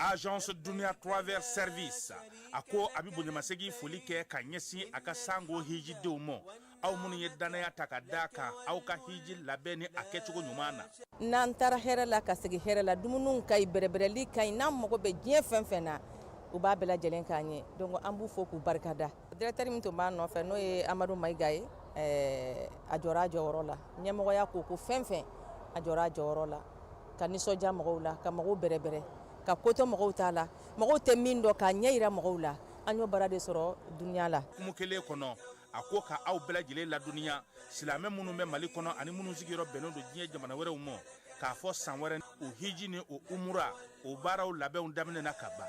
Agence Dunia Travel Service a ko a bɛ bonyamasegin foli kɛ ka ɲɛsin a ka sango hijidenw ma, aw minnu ye dannaya ta ka da kan aw ka hiji labɛn ni a kɛcogo ɲuman na. N'an taara hɛrɛ la ka segin hɛrɛ la, dumuniw ka ɲi, bɛrɛbɛrɛli ka ɲi, n'an mago bɛ diɲɛ fɛn fɛn na, u b'a bɛɛ lajɛlen k'an ye. Donc an b'u fo k'u barikada. Directeur min tun b'a nɔfɛ, n'o ye Amadu Mayiga ye, a jɔra a jɔyɔrɔ la. Ɲɛmɔgɔya ko fɛn fɛn, a jɔra a jɔyɔrɔ la, ka nisɔndiya mɔgɔw la, ka mɔgɔw bɛrɛbɛrɛ, ka kotɔ mɔgɔw t'a la, mɔgɔw tɛ min dɔn k'a ɲɛ yira mɔgɔw la. An y'o baara de sɔrɔ Dunia la. Hukumu kelen kɔnɔ, a ko ka aw bɛɛ lajɛlen ladɔnniya, silamɛ minnu bɛ Mali kɔnɔ ani minnu sigiyɔrɔ bɛnnen don diɲɛ jamana wɛrɛw ma, k'a fɔ san wɛrɛ o hiji ni o umura o baaraw labɛnw daminɛna ka ban.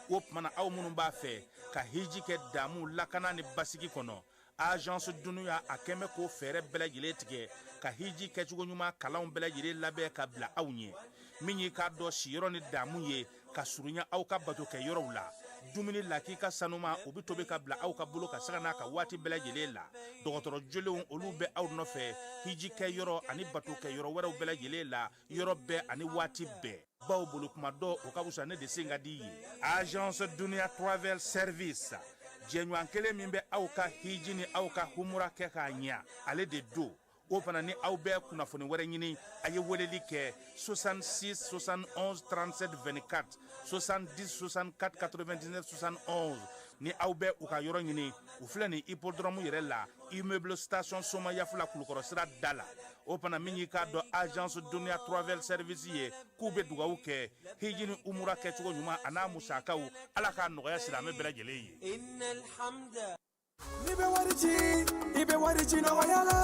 O tuma na, aw minnu b'a fɛ ka hiji kɛ damu, lakana ni basigi kɔnɔ, Agence Dunia a kɛn bɛ k'o fɛɛrɛ bɛɛ lajɛlen tigɛ ka hiji kɛcogo ɲuman kalanw bɛɛ lajɛlen labɛn ka bila aw ɲɛ. Min y'i k'a dɔn siyɔrɔ ni damu ye ka surunya aw ka bato kɛ yɔrɔw la, dumuni lakika sanuma o bɛ tobi ka bila aw ka bolo ka sanga n'a ka waati bɛɛ lajɛlen la. Dɔgɔtɔrɔ jolenw olu bɛ aw nɔfɛ hiji kɛ yɔrɔ ani bato kɛ yɔrɔ wɛrɛw bɛɛ lajɛlen la, yɔrɔ bɛɛ ani waati bɛɛ, baw bolo kuma dɔ o ka fisa ne de sen ka di ye. Agence Dunia Travel Service, jɛɲɔgɔn kelen min bɛ aw ka hiji ni aw ka humura kɛ k'a ɲɛ, ale de don. O fana ni aw bɛ kunnafoni wɛrɛ ɲini, a ye weleli kɛ 66 71 37 24, 70 64 99 71. Ni aw bɛ u ka yɔrɔ ɲini, u filɛ nin hippodrome yɛrɛ la, immeuble station Somayafula, Kulukɔrɔ sira da la. O fana min y'i k'a dɔn Agence Dunia Travel Service ye, k'u bɛ dugawu kɛ hiji ni umura kɛcogo ɲuman a n'a musakaw, Ala k'a nɔgɔya silamɛ bɛɛ lajɛlen ye. N'i bɛ wari ci, i bɛ wari ci nɔgɔya la.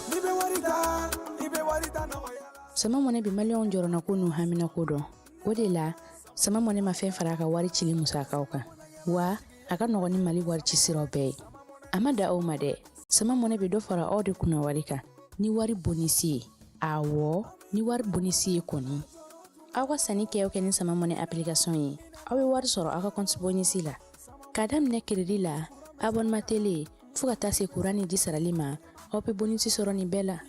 N'i bɛ wari ta, i bɛ wari ta nɔgɔya la. Sama Mɔnɛ bɛ maliyɛnw jɔrɔnako n'u haminako dɔn. O de la, Sama Mɔnɛ ma fɛn fara a ka wari cili musakaw kan, wa a ka nɔgɔn ni Mali wari ci siraw bɛɛ ye. A ma da aw ma dɛ, Sama Mɔnɛ bɛ dɔ fara aw de kunna wari kan ni wari bonisi ye. Awɔ, ni wari bonisi ye kɔni. Aw ka sanni kɛ o kɛ ni Sama Mɔnɛ application ye, aw bɛ wari sɔrɔ aw ka compte bonisi la. K'a daminɛ crédit la, abonnement télé, fo ka taa se kuran ni ji sarali ma, aw bɛ bonisi sɔrɔ nin bɛɛ la.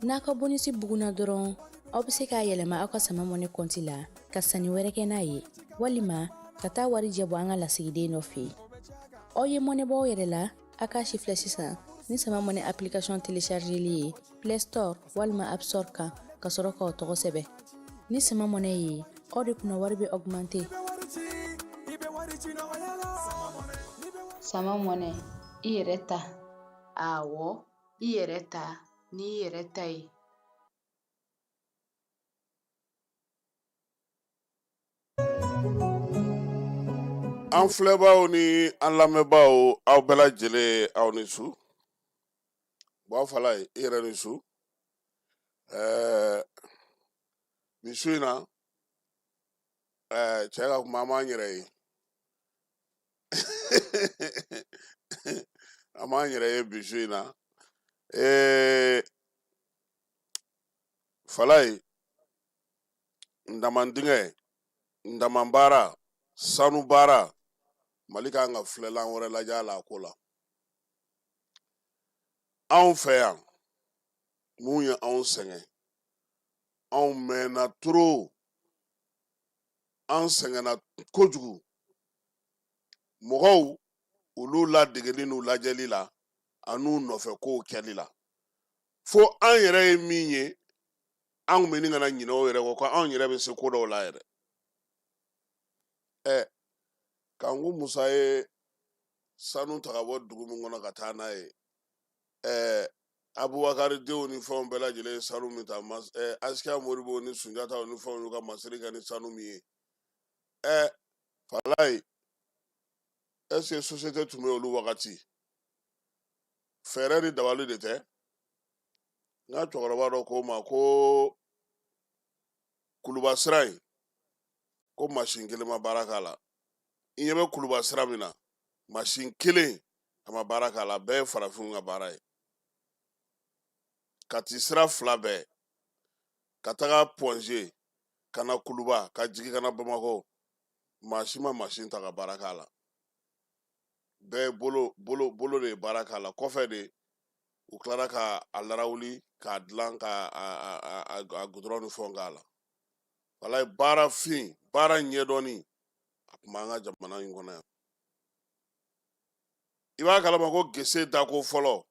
N'a ka bonisi bugunna dɔrɔn, aw bɛ se k'a yɛlɛma aw ka Sama Mɔnɛ kɔnti la ka sanni wɛrɛ kɛ n'a ye, walima ka taa warijɛ bɔ an ka lasigiden dɔ fɛ yen. Aw ye mɔnɛ bɔ aw yɛrɛ la, a k'a sifilɛ sisan ni Sama Mɔnɛ application téléchargeli ye Play Store walima App Store kan, ka sɔrɔ k'aw tɔgɔ sɛbɛn. Ni Sama Mɔnɛ ye, aw de kunna wari bɛ augmenter. Sama Mɔnɛ, i yɛrɛ ta. Awɔ, i yɛrɛ ta n'i yɛrɛ ta ye. An filɛbaaw ni an lamɛnbaaw, aw bɛɛ lajɛlen, aw ni su. Buwa Falaye, i yɛrɛ ni su. Nin su in na, cɛ ka kuma, an b'an yɛrɛ ye, an b'an yɛrɛ ye bi su in na. Falaye, ndamandingɛ, ndamanbaara, sanu baara, Mali kan ka filɛlan wɛrɛ lajɛ a la a ko la. Anw fɛ yan, mun ye anw sɛgɛn? Anw mɛnna trop, an sɛgɛnna kojugu. Mɔgɔw olu ladegeli n'u lajɛli la an'u nɔfɛ kow kɛli la, fo an yɛrɛ ye min ye, an kun bɛ ɲini ka na ɲinɛ o yɛrɛ kɔ, ko anw yɛrɛ bɛ se ko dɔw la yɛrɛ. Kanku Musa ye sanu ta ka bɔ dugu min kɔnɔ ka taa n'a ye, Abubakari denw ni fɛnw bɛɛ lajɛlen ye sanu min ta, Asikiya Moribo ni Sunjataw ni fɛnw y'u ka masiri kɛ ni sanu min ye. Falaye, est-ce que société tun bɛ olu wagati? Fɛɛrɛ ni dabali de tɛ. N ka cɛkɔrɔba dɔ ko ma ko Kuluba sira in, ko masin kelen ma baara k'a la. I ɲɛ bɛ Kuluba sira min na, masin kelen a ma baara k'a la, bɛɛ ye farafinw ka baara ye. Kati sira fila bɛɛ, ka taga Point G, ka na Kuluba, ka jigin ka na Bamakɔ, maa si ma masin ta ka baara k'a la. Bɛɛ bolo bolo bolo de ye baara k'a la. Kɔfɛ de u tilara ka a larawuli k'a dilan, ka a gudɔrɔn ni fɛnw k'a la. Walayi, baara fin, baara ɲɛdɔnni, a tun b'an ka jamana in kɔnɔ yan. I b'a kalama ko gese dako fɔlɔ,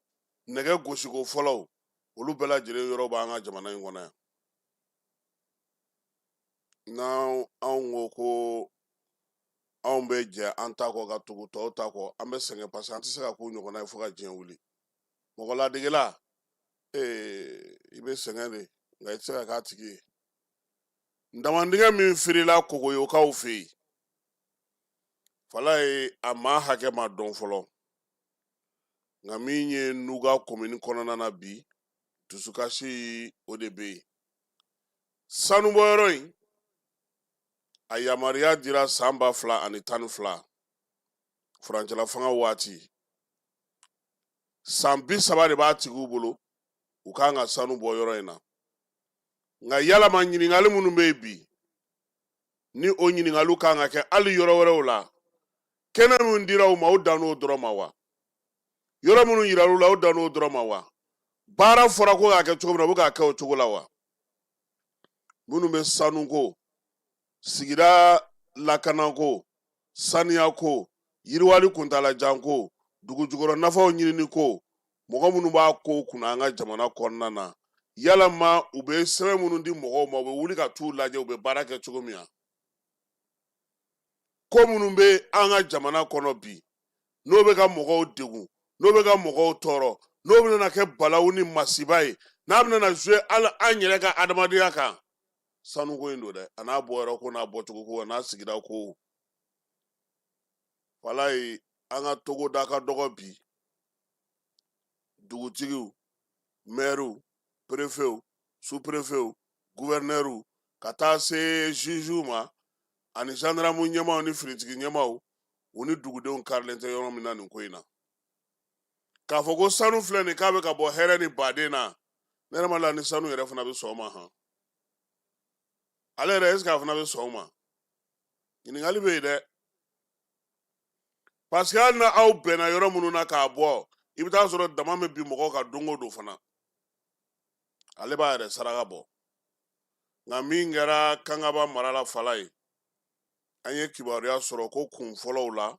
nɛgɛ gosiko fɔlɔw, olu bɛɛ lajɛlen yɔrɔ b'an ka jamana in kɔnɔ yan. N'anw anw ko ko anw bɛ jɛ an ta kɔ ka tugu tɔw ta kɔ, an bɛ sɛgɛn, parce que an tɛ se ka k'u ɲɔgɔnna ye fo ka diɲɛ wuli. Mɔgɔ ladegela, ee, i bɛ sɛgɛn de, nka i tɛ se ka k'a tigi ye. Damandingɛ min firila Kogoyokaw fɛ yen, falaye, a maa hakɛ ma dɔn fɔlɔ, nka min ye Nuga komini kɔnɔna na bi, dusukasi o de bɛ yen. Sanubɔyɔrɔ in, a yamaruya dira san 2012 furancɛla fanga waati. San 30 de b'a tigiw bolo, u kan ka sanu bɔ yɔrɔ in na. Nka yalama ɲininkali minnu bɛ yen bi, ni o ɲininkaliw kan ka kɛ hali yɔrɔ wɛrɛw la, kɛnɛ minnu dira u ma, u dann'o dɔrɔn ma wa? Yɔrɔ minnu yiral'u la, u dann'o dɔrɔn ma wa? Baara fɔra ko k'a kɛ cogo min na, u bɛ k'a kɛ o cogo la wa? Minnu bɛ sanuko, sigida lakanako, saniyako, yiriwali kuntalajanko, dugujukɔrɔ nafaw ɲinini ko, mɔgɔ minnu b'a ko kunna an ka jamana kɔnɔna na, yalama u bɛ sɛbɛn minnu di mɔgɔw ma, u bɛ wuli ka t'u lajɛ u bɛ baara kɛ cogo min na? Ko minnu bɛ an ka jamana kɔnɔ bi, n'o bɛ ka mɔgɔw degun, n'o bɛ ka mɔgɔw tɔɔrɔ, n'o bɛna kɛ balawu ni masiba ye, n'a bɛna jouer hali an yɛrɛ ka adamadenya kan, sanuko in don dɛ, a n'a bɔyɔrɔ ko, n'a bɔcogo ko, a n'a sigida ko. Walayi, an ka togoda ka dɔgɔ bi. Dugutigiw, mɛriw, perefew, sous-prefew, guvɛrinɛriw, ka taa se jugew ma, ani gendarme ɲɛmaaw ni finitigi ɲɛmaaw, u ni dugudenw karilen tɛ yɔrɔ min na nin ko in na. K'a fɔ ko sanu filɛ nin, k'a bɛ ka bɔ hɛrɛ ni baden na, ne yɛrɛ ma la ni sanu yɛrɛ fana bɛ sɔn o ma han. Ale yɛrɛ, est ce que a fana bɛ sɔn o ma? Ɲininkali bɛ yen dɛ, parce que hali na aw bɛnna yɔrɔ minnu na k'a bɔ, i bɛ taa sɔrɔ dama bɛ bin mɔgɔw kan don o don fana. Ale b'a yɛrɛ saraka bɔ. Nka min kɛra Kangaba mara la, fala ye, an ye kibaruya sɔrɔ ko kun fɔlɔw la,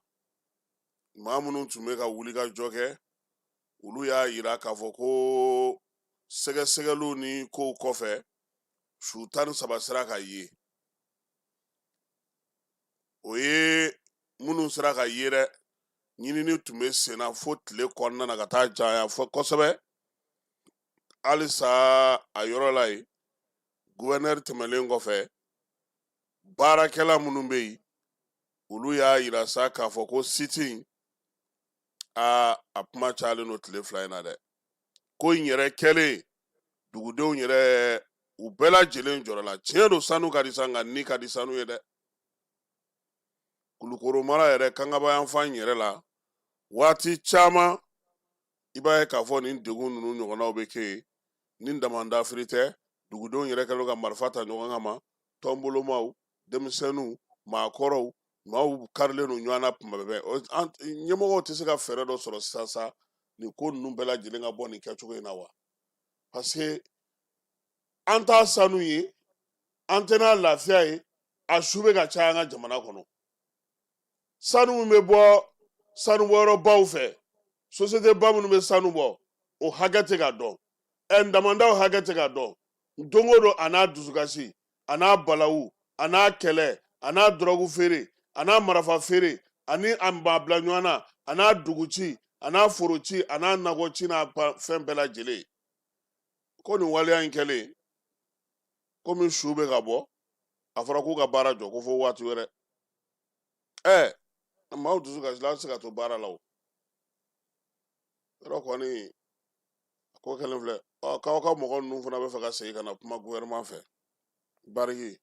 maa minnu tun bɛ ka wuli ka jɔ kɛ, olu y'a yira k'a fɔ ko sɛgɛsɛgɛliw ni kow kɔfɛ, su 13 sera ka ye. O ye minnu sera ka ye dɛ, ɲinini tun bɛ senna fo tile kɔnɔna na ka taa janya fo kosɛbɛ. Halisa a yɔrɔ la yen, guvɛnɛri tɛmɛlen kɔfɛ, baarakɛla minnu bɛ yen, olu y'a yira sa k'a fɔ ko site in, a kuma cayalen don tile 2 in na dɛ. Ko in yɛrɛ kɛlen, dugudenw yɛrɛ, u bɛɛ lajɛlen jɔrɔla. Tiɲɛ don, sanu ka di sa, nka ni ka di sanu ye dɛ. Kulukoro mara yɛrɛ, Kangaba yanfan yɛrɛ la, waati caman i b'a ye k'a fɔ nin degun ninnu ɲɔgɔnnaw bɛ kɛ yen. Ni damandafiri tɛ, dugudenw yɛrɛ kɛlen ka marifa ta ɲɔgɔn kama, tɔnbolomaw, denmisɛnninw, maakɔrɔw, maaw karilen don ɲɔgɔn na tuma bɛɛ. Ɲɛmɔgɔw tɛ se ka fɛɛrɛ dɔ sɔrɔ sisan sa, nin ko ninnu bɛɛ lajɛlen ka bɔ nin kɛcogo in na wa? Parce que an t'a sanu ye, an tɛna lafiya ye, a su bɛ ka caya an ka jamana kɔnɔ. Sanu min bɛ bɔ sanubɔyɔrɔbaw fɛ, société ba minnu bɛ sanu bɔ, o hakɛ tɛ ka dɔn, ɛ damandaw hakɛ tɛ ka dɔn. Don o don, a n'a dusukasi, a n'a balawu, a n'a kɛlɛ, a n'a dɔrɔgu feere, a n'a marafa feere, ani a maa bila ɲɔgɔn na, a n'a duguci, a n'a foroci, a n'a nakɔci, n'a fɛn bɛɛ lajɛlen. Ko nin waleya in kɛlen, komi su bɛ ka bɔ, a fɔra k'u ka baara jɔ ko fo waati wɛrɛ. Ɛ, maaw dusu kasila, an tɛ se ka to baara la. O yɔrɔ kɔni, a ko kɛlen filɛ. Ɔ, k'aw ka mɔgɔ ninnu fana bɛ fɛ ka segin ka na kuma gouvernement fɛ. Bariki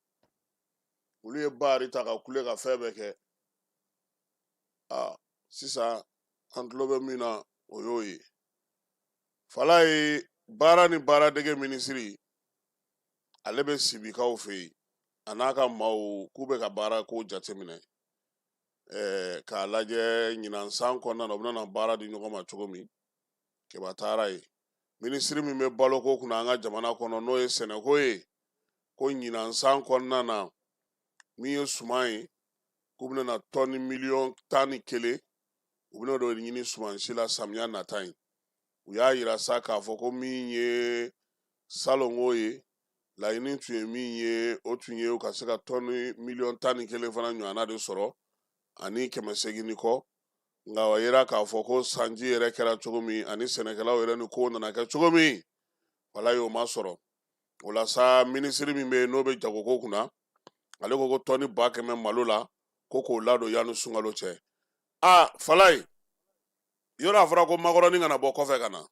olu ye baari ta ka kule ka fɛn bɛɛ kɛ. Aa, sisan an tulo bɛ min na, o y'o ye. Fala ye, baara ni baaradege minisiri, ale bɛ Sibikaw fɛ yen, a n'a ka maaw, k'u bɛ ka baara ko jateminɛ, k'a lajɛ ɲinan san kɔnɔna na, u bɛna baara di ɲɔgɔn ma cogo min. Keba taara yen. Minisiri min bɛ baloko kunna an ka jamana kɔnɔ, n'o ye sɛnɛko ye, ko ɲinan san kɔnɔna na, min ye suman ye, k'u bɛna na tɔni miliyɔn 11, u bɛna o ɲini sumansi la samiya nata in. U y'a yira sa k'a fɔ ko min ye salongo ye, laɲini tun ye min ye, o tun ye u ka se ka tɔni miliyɔn 11 fana ɲɔgɔnna de sɔrɔ ani 800 ni kɔ. Nka o yera k'a fɔ ko sanji yɛrɛ kɛra cogo min ani sɛnɛkɛlaw yɛrɛ ni kow nana kɛ cogo min, walayi, o ma sɔrɔ. O la sa, minisiri min bɛ yen n'o bɛ jagoko kunna, ale ko ko tɔni 100 000 malo la, ko k'o ladon yanni sunkalo cɛ. A falayi, yɔrɔ a fɔra ko makɔrɔni kana bɔ kɔfɛ ka na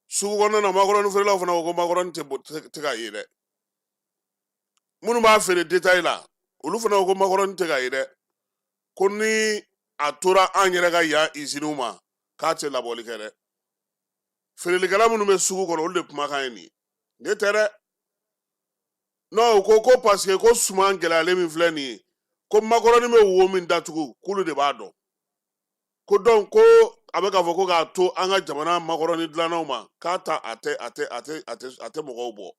sugu kɔnɔna na, makɔrɔni feerelaw fana ko ko makɔrɔni tɛ ka ye dɛ. Minnu b'a feere détail la, olu fana ko ko makɔrɔni tɛ ka ye dɛ, ko ni a tora an yɛrɛ ka yan iziniw ma, k'a tɛ labɔli kɛ dɛ. Feerelikɛla minnu bɛ sugu kɔnɔ, olu de kumakan ye nin ye, ne tɛ dɛ. Non, u ko ko parce que ko suman gɛlɛyalen min filɛ nin ye, ko makɔrɔni bɛ wo min datugu, k'olu de b'a dɔn, ko donc ko a bɛ k'a fɔ ko k'a to an ka jamana makɔrɔni dilannaw ma, k'a ta a tɛ a tɛ a tɛ a tɛ a tɛ mɔgɔw bɔ.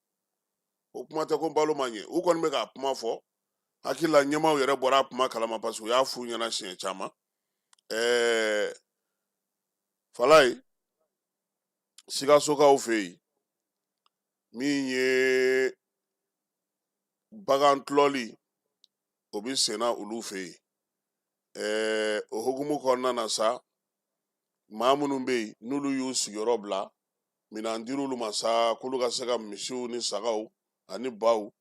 O kuma tɛ ko balo ma ɲɛ, u kɔni bɛ k'a kuma fɔ. Hakili la, ɲɛmaaw yɛrɛ bɔra a kuma kalama parce que u y'a f'u ɲɛna siɲɛ caman. Falayi, Sikasokaw fɛ yen, min ye bagan tulɔli, o bɛ senna olu fɛ yen. O hukumu kɔnɔna na sa, maa minnu bɛ yen n'olu y'u sigiyɔrɔ bila, minɛn dir'olu ma sa k'olu ka se ka misiw ni sagaw ani baw,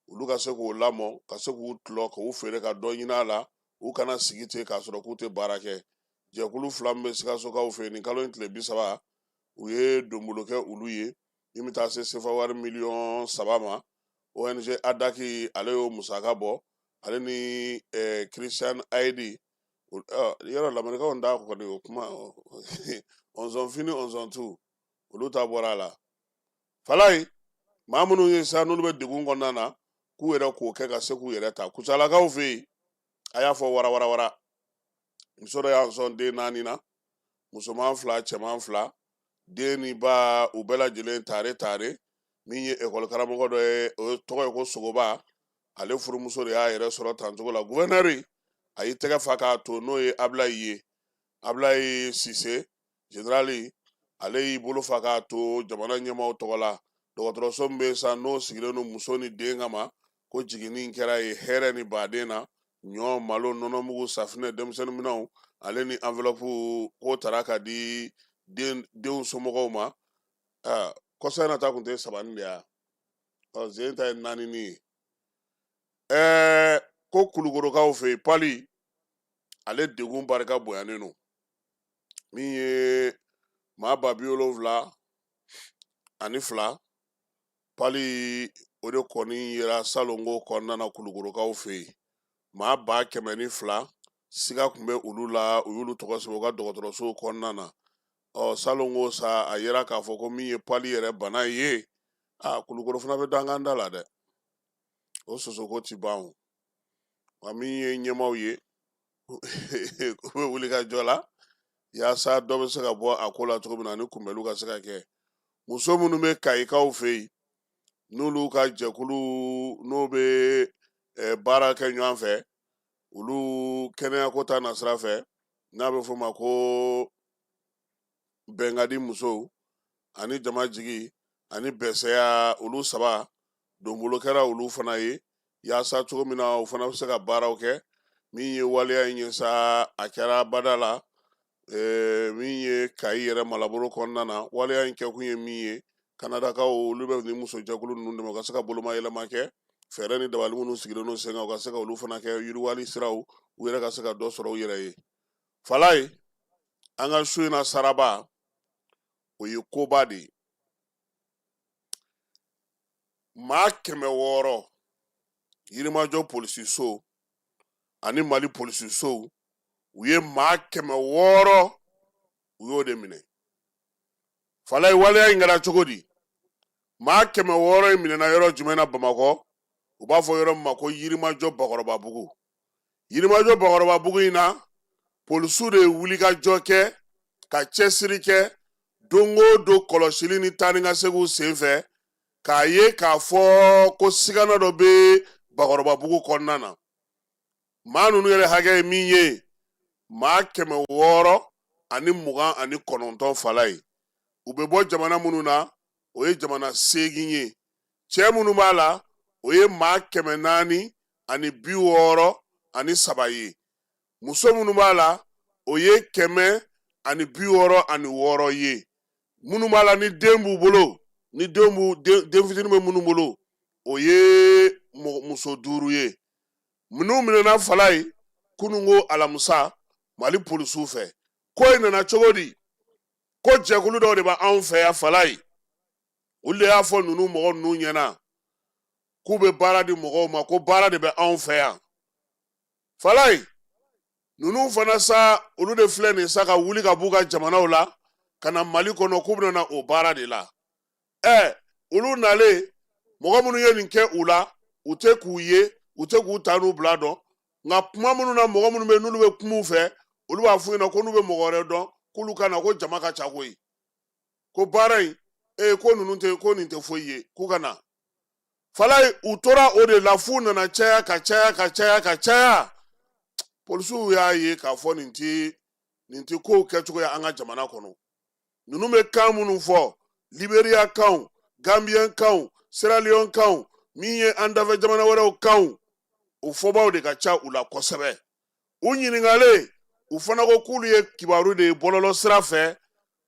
olu ka se k'o lamɔ, ka se k'u tulɔ, k'u feere ka dɔ ɲini a la, u kana sigi ten k'a sɔrɔ k'u tɛ baara kɛ. Jɛkulu fila min bɛ Sikasokaw fɛ yen, nin kalo in tile 30, u ye donbolo kɛ olu ye min bɛ taa se sefa wari miliyɔn 3 ma. ONG Adaki, ale y'o musaka bɔ, ale ni Christian Aid. Yɔrɔ lamɛnikaw da kɔni, o kuma ɔnzɔn fini ɔnzɔn tu, olu ta bɔra a la. Falayi, maa minnu ye sa n'olu bɛ degun kɔnɔna na, k'u yɛrɛ k'o kɛ ka se k'u yɛrɛ ta. Kucalakaw fɛ yen, a y'a fɔ warawarawara, muso dɔ y'an sɔn den naani na, musoman fila, cɛman fila, den ni ba, u bɛɛ lajɛlen tare tare. Min ye ekɔli karamɔgɔ dɔ ye, o tɔgɔ ye ko Sogoba, ale furumuso de y'a yɛrɛ sɔrɔ tancogo la. Guvɛnɛri a y'i tɛgɛ fa k'a to, n'o ye Abilayi ye, Abilayi Sise generali, ale y'i bolo fa k'a to jamana ɲɛmaaw tɔgɔ la. Dɔgɔtɔrɔso min bɛ sa n'o sigilen don muso ni den kama, ko jiginni kɛra ye hɛrɛ ni baden na, ɲɔ, malo, nɔnɔmugu, safinɛ, denmisɛnnin minɛnw, ale ni enveloppe, k'o tara ka di denw somɔgɔw ma. Kɔsa in na ta kun tɛ sabani de ya, ɔ zen ta ye naani ni ye. Ko Kulukorokaw fɛ yen, pali ale degun barika bonyanen don. Min ye maa 72,000 pali, o de kɔni yera salongo kɔnɔna na Kulukorokaw fɛ yen. Maa 102,000 siga tun bɛ olu la, u y'olu tɔgɔ sɛbɛn u ka dɔgɔtɔrɔsow kɔnɔna na. Ɔ salongo sa, a yera k'a fɔ ko min ye pali yɛrɛ bana ye, a Kulukoro fana bɛ dankan da la dɛ, o sosoko ti ban o. Wa min ye ɲɛmaaw ye, u bɛ wuli ka jɔ la yaasa dɔ bɛ se ka bɔ a ko la cogo min na ni kunbɛliw ka se ka kɛ. Muso minnu bɛ Kayikaw fɛ yen, n'olu ka jɛkulu n'o bɛ baara kɛ ɲɔgɔn fɛ, olu kɛnɛyako ta nasira fɛ, n'a bɛ f'o ma ko Bɛnkadi musow ani jama jigi ani bɛsɛya, olu saba donbolo kɛra olu fana ye yaasa cogo min na u fana bɛ se ka baaraw kɛ. Min ye waleya in ye sa, a kɛra bada la min ye Kayi yɛrɛ malabolo kɔnɔna na. Waleya in kɛkun ye min ye, Kanadakaw olu bɛ nin musojɛkulu ninnu dɛmɛ u ka se ka boloma yɛlɛma kɛ, fɛɛrɛ ni dabali minnu sigilen don sen kan, u ka se ka olu fana kɛ yiriwali siraw, u yɛrɛ ka se ka dɔ sɔrɔ u yɛrɛ ye. Falayi, an ka su in na saraba, o ye koba de ye. Maa 600, Yirimajɔ polisiso ani Mali polisisow, u ye maa 600, u y'o de minɛ. Falayi, waleya in kɛra cogo di? Maa 600 in minɛna yɔrɔ jumɛn na Bamakɔ? U b'a fɔ yɔrɔ min ma ko Yirimajɔ Bakɔrɔbabugu. Yirimajɔ Bakɔrɔbabugu in na, polisiw de ye wulikajɔ kɛ ka cɛsiri kɛ don o don kɔlɔsili ni taa ni ka seginw senfɛ. K'a ye k'a fɔ ko sigana dɔ bɛ Bakɔrɔbabugu kɔnɔna na. Maa ninnu yɛrɛ hakɛ ye min ye, maa 629 fala ye. U bɛ bɔ jamana minnu na, o ye jamana 8 ye. Cɛ minnu b'a la, o ye maa 463 ye. Muso minnu b'a la, o ye 166 ye. Minnu b'a la ni den b'u bolo, ni den b'u den fitinin bɛ minnu bolo, o ye muso 5 ye. Minnu minɛna fala ye kununko alamisa Mali polisiw fɛ. Ko in nana cogo di? Ko jɛkulu dɔw de bɛ anw fɛ yan fala ye, olu de y'a fɔ ninnu mɔgɔ ninnu ɲɛna k'u bɛ baara di mɔgɔw ma, ko baara de bɛ anw fɛ yan fala ye. Ninnu fana sa, olu de filɛ nin sa ka wuli ka b'u ka jamanaw la ka na Mali kɔnɔ k'u bɛna na o baara de la. Olu nalen, mɔgɔ minnu ye nin kɛ u la, u tɛ k'u ye, u tɛ k'u ta n'u bila dɔn. Nka kuma minnu na, mɔgɔ minnu bɛ n'olu bɛ kuma u fɛ, olu b'a f'u ɲɛna ko n'u bɛ mɔgɔ wɛrɛ dɔn, k'olu ka na, ko jama ka ca koyi, ko baara in ko ninnu tɛ, ko nin tɛ foyi ye, k'u ka na falayi. U tora o de la f'u nana caya ka caya ka caya ka caya. Polisiw y'a ye k'a fɔ nin tɛ kow kɛcogo ye an ka jamana kɔnɔ. Ninnu bɛ kan minnu fɔ, Liberiya kanw, Gambiyɛn kanw, Sierra Leone kanw, min ye an dafɛ jamana wɛrɛw kanw, o fɔbaw de ka ca u la kosɛbɛ. U ɲininkalen, u fana ko k'olu ye kibaru de ye bɔlɔlɔ sira fɛ,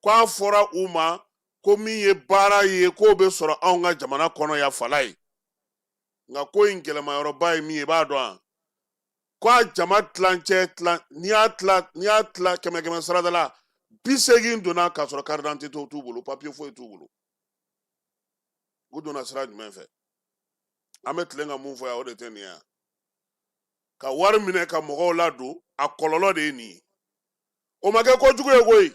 k'a fɔra u ma ko min ye baara ye, k'o bɛ sɔrɔ anw ka jamana kɔnɔ yan fala ye. Nka ko in gɛlɛmayɔrɔba ye min ye, i b'a dɔn wa? Ko a jama tilancɛ tilan, n'i y'a tila kɛmɛ kɛmɛ sarada la, 80 donna k'a sɔrɔ carte d'identité t'u bolo, papiye foyi t'u bolo. U donna sira jumɛn fɛ? An bɛ tilen ka mun fɔ yan, o de tɛ nin ye yan. Ka wari minɛ ka mɔgɔw ladon, a kɔlɔlɔ de ye nin ye. O ma kɛ kojugu ye koyi.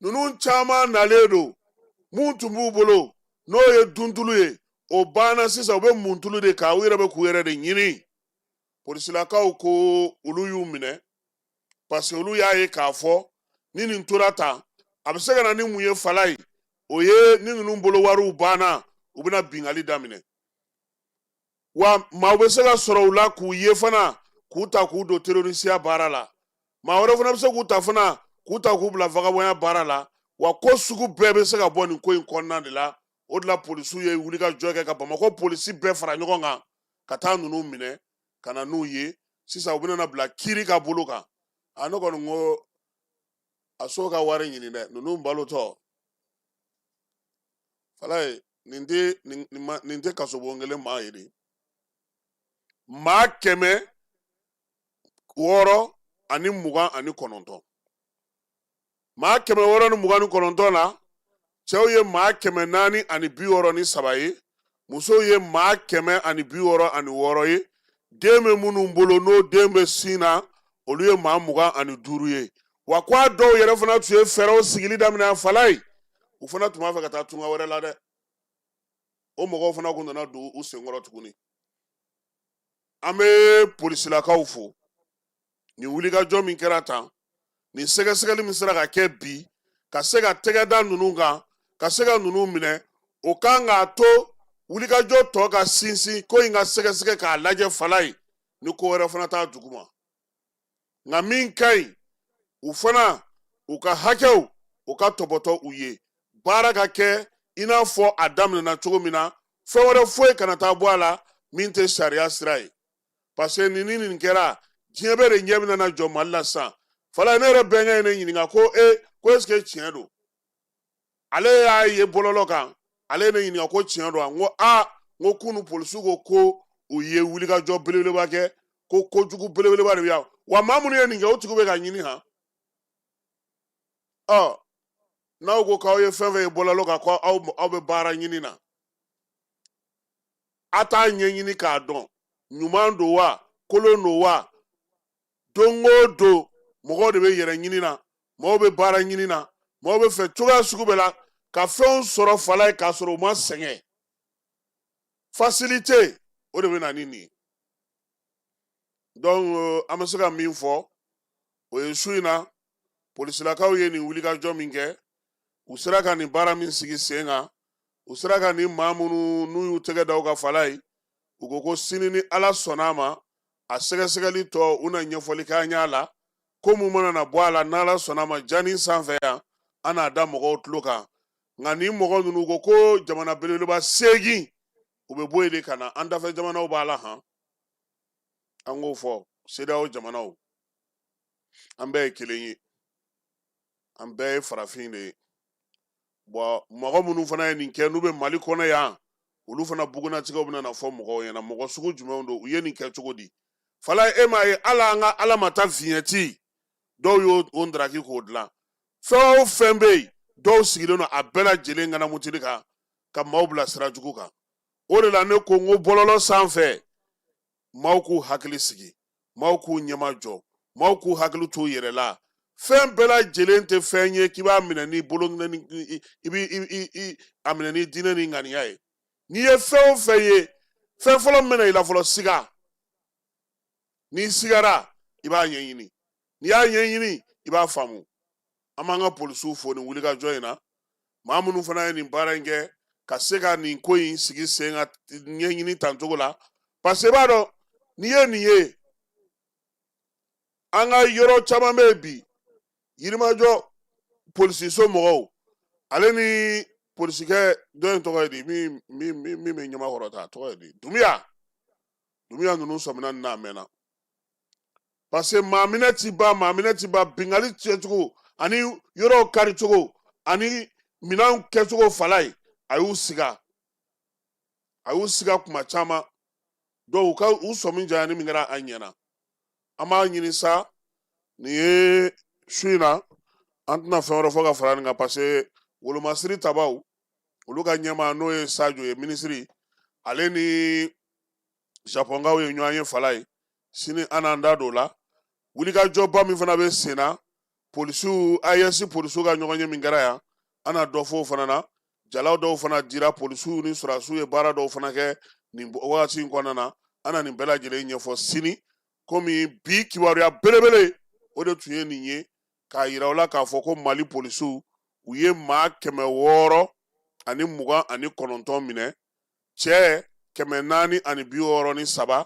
Ninnu caman nalen don, mun tun b'u bolo n'o ye duntulu ye, o banna. Sisan u bɛ muntulu de kan, u yɛrɛ bɛ k'u yɛrɛ de ɲini. Polisilakaw ko olu y'u minɛ parce que olu y'a ye k'a fɔ ni nin tora tan, a bɛ se ka na ni mun ye fala ye? O ye ni ninnu bolo wariw banna, u bɛna bingali daminɛ. Wa maaw bɛ se ka sɔrɔ u la k'u ye fana, k'u ta k'u don terrorisiya baara la. Maa wɛrɛ fana bɛ se k'u ta fana, k'u ta k'u bila vagabɔnya baara la. Wa ko sugu bɛɛ bɛ se ka bɔ nin ko in kɔnɔna de la. O de la polisiw ye wulikajɔ kɛ ka Bamakɔ polisi bɛɛ fara ɲɔgɔn kan ka taa ninnu minɛ ka na n'u ye. Sisan u bɛna bila kiiri ka bolo kan. A ne kɔni ko a so ka wari ɲini dɛ, ninnu balotɔ falaye. Nin tɛ nin nin tɛ kasobon kelen maa ye de. Maa 629, maa 629 la, cɛw ye maa 463 ye, musow ye maa 166 ye. Den bɛ minnu bolo, n'o den bɛ sin na, olu ye maa 25 ye. Wa ko a dɔw yɛrɛ fana tun ye fɛɛrɛw sigili daminɛ a fala ye. U fana tun b'a fɛ ka taa tunga wɛrɛ la dɛ. O mɔgɔw fana kun nana don u senkɔrɔ tuguni. An bɛ polisilakaw fo nin wulikajɔ min kɛra tan, nin sɛgɛsɛgɛli min sera ka kɛ bi, ka se ka tɛgɛ da ninnu kan, ka se ka ninnu minɛ. O kan k'a to wulikajɔ tɔ ka sinsin, ko in ka sɛgɛsɛgɛ k'a lajɛ fala ye, ni ko wɛrɛ fana t'a duguma. Nka min ka ɲi, u fana u ka hakɛw, u ka tɔbɔtɔ u ye, baara ka kɛ i n'a fɔ a daminɛna cogo min na. Fɛn wɛrɛ foyi kana taa bɔ a la min tɛ sariya sira ye, parce que nin ni nin kɛra, diɲɛ bɛɛ de ɲɛ bɛna na jɔ Mali la sisan fala. Ne yɛrɛ bɛnkɛ ye ne ɲininka ko e ko est ce que tiɲɛ don? Ale y'a ye bɔlɔlɔ kan, ale ye ne ɲininka ko tiɲɛ don wa? N ko aa, n ko kunu polisiw ko ko u ye wulikajɔ belebeleba kɛ, ko kojugu belebeleba de bɛ yan, wa maa minnu ye nin kɛ, o tigiw bɛ ka ɲini han. Ɔ n'aw ko k'aw ye fɛn fɛn ye bɔlɔlɔ kan, ko aw bɛ baara ɲini na, a t'a ɲɛɲini k'a dɔn ɲuman don wa, kolon don wa. Don o don mɔgɔw de bɛ yɛrɛ ɲini na, mɔgɔw bɛ baara ɲini na, mɔgɔw bɛ fɛ cogoya sugu bɛɛ la ka fɛnw sɔrɔ fala ye k'a sɔrɔ u ma sɛgɛn. Facilité, o de bɛ na ni nin ye. Donc an bɛ se ka min fɔ, o ye su in na polisilakaw ye nin wulikajɔ min kɛ, u sera ka nin baara min sigi sen kan. U sera ka nin maa minnu n'u y'u tɛgɛ da u kan falaye, u ko ko sini ni Ala sɔnna a ma, a sɛgɛsɛgɛli tɔ u na ɲɛfɔli k'an y'a la. Ko mun mana na bɔ a la, n'Ala sɔnna a ma, jani sanfɛ yan, an n'a da mɔgɔw tulo kan. Nka nin mɔgɔ ninnu ko ko jamana belebeleba 8 u bɛ bɔ yen de ka na. An dafɛ jamanaw b'a la han, an k'o fɔ CEDEAO jamanaw, an bɛɛ ye kelen ye, an bɛɛ ye farafin de ye. Bɔn, mɔgɔ minnu fana ye nin kɛ n'u bɛ Mali kɔnɔ yan, olu fana bugunnatigɛw bɛna na fɔ mɔgɔw ɲɛna, mɔgɔ sugu jumɛnw don, u ye nin kɛ cogo di. Falaye, e m'a ye hali an ka Ala ma taa vignette, dɔw y'o o ndaraki k'o dilan. Fɛn o fɛn bɛ yen, dɔw sigilen don a bɛɛ lajɛlen ŋanamutili kan ka maaw bila sira jugu kan. O de la ne ko n ko bɔlɔlɔ sanfɛ, maaw k'u hakili sigi, maaw k'u ɲɛmajɔ, maaw k'u hakili t'u yɛrɛ la. Fɛn bɛɛ lajɛlen tɛ fɛn ye k'i b'a minɛ ni bolo, i b'i a minɛ ni diinɛ ni ŋaniya ye. N'i ye fɛn o fɛn ye, fɛn fɔlɔ min bɛ na i la fɔlɔ, siga. N'i sigara, i b'a ɲɛɲini. N'i y'a ɲɛɲini, i b'a faamu. An b'an ka polisiw fo nin wulikajɔ in na. Maa minnu fana ye nin baara in kɛ ka se ka nin ko in sigi sen ka ɲɛɲini tan cogo la, parce que i b'a dɔn, n'i ye nin ye, an ka yɔrɔ caman bɛ yen bi, Yirimajɔ polisiso mɔgɔw, ale ni polisikɛ dɔ in tɔgɔ ye di, min min min bɛ ɲamakɔrɔ ta, a tɔgɔ ye di, Dumuya. Dumuya ninnu sɔmina nin na a mɛnna, parce que maa minɛ ti ban, maa minɛ ti ban. Binkanni kɛcogo ani yɔrɔw karicogo ani minɛnw kɛcogo, Falaye, a y'u siga, a y'u siga kuma caman. Donc u ka u sɔmi janyani min kɛra, a ɲɛna. An b'a ɲini sa, nin ye su in na, an tɛna fɛn wɛrɛ fɔ ka fara nin kan, parce que wolomasiri tabaw, olu ka ɲɛmaa n'o ye Sajo ye, minisiri, ale ni Japɔnkaw ye ɲɔgɔn ye Falaye. Sini an n'an da don o la. Wulikajɔba min fana bɛ sen na, polisiw, AES polisiw ka ɲɔgɔn ye min kɛra yan, an na dɔ fɔ o fana na. Jalaw dɔw fana dira polisiw ni sɔrɔdasiw ye baara dɔw fana kɛ nin wagati in kɔnɔna na. An na nin bɛɛ lajɛlen ɲɛfɔ sini. Komi bi kibaruya belebele o de tun ye nin ye, k'a yira u la k'a fɔ ko Mali polisiw, u ye maa 629 minɛ, cɛ 463,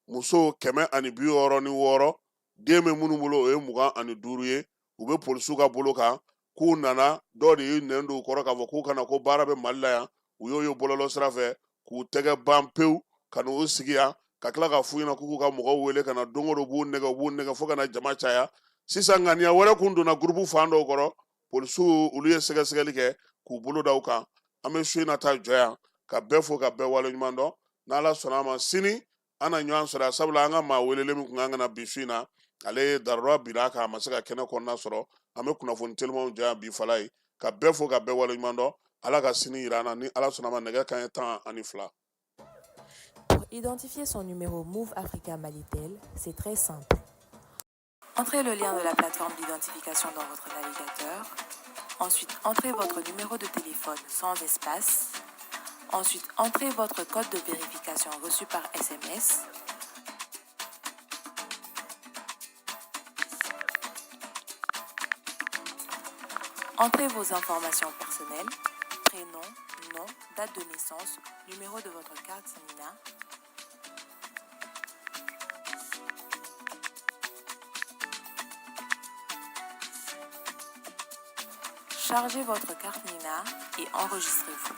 muso 166, den bɛ minnu bolo o ye 25 ye. U bɛ polisiw ka bolo kan k'u nana, dɔw de y'u nɛn don u kɔrɔ k'a fɔ k'u kana ko baara bɛ Mali la yan. U y'o ye bɔlɔlɔ sira fɛ k'u tɛgɛ ban pewu ka n'u sigi yan, ka tila ka f'u ɲɛna k'u k'u ka mɔgɔw wele ka na. Don o don u b'u nɛgɛ, u b'u nɛgɛ fo ka na jama caya. Sisan ŋaniya wɛrɛ kun donna gurupu fan dɔw kɔrɔ. Polisiw, olu ye sɛgɛsɛgɛli kɛ k'u bolo da u kan. An bɛ su in na ta jɔ yan, ka bɛɛ fo ka bɛɛ waleɲuman dɔn. N'Ala sɔnna a ma, sini an na ɲɔgɔn sɔrɔ yan, sabula an ka maa welelen min kun kan ka na bi su in na, ale ye darura bila a kan, a ma se ka kɛnɛ kɔnɔna sɔrɔ. An bɛ kunnafoni telimanw jɔ yan bi Falaye, ka bɛɛ fo ka bɛɛ waleɲuman dɔn. Ala ka sini yira an na. Ni Ala sɔnna a ma, nɛgɛ kanɲɛ 12. Pour identifier son numéro Moov Africa Malitel, c'est très simple. Entrez le lien de la plateforme d'identification dans votre navigateur. Ensuite, entrez votre numéro de téléphone sans espace. Ensuite, entrez votre code de vérification reçu par SMS. Entrez vos informations personnelles, prénom, nom, date de naissance, numéro de votre carte NINA. Chargez votre carte NINA et enregistrez-vous.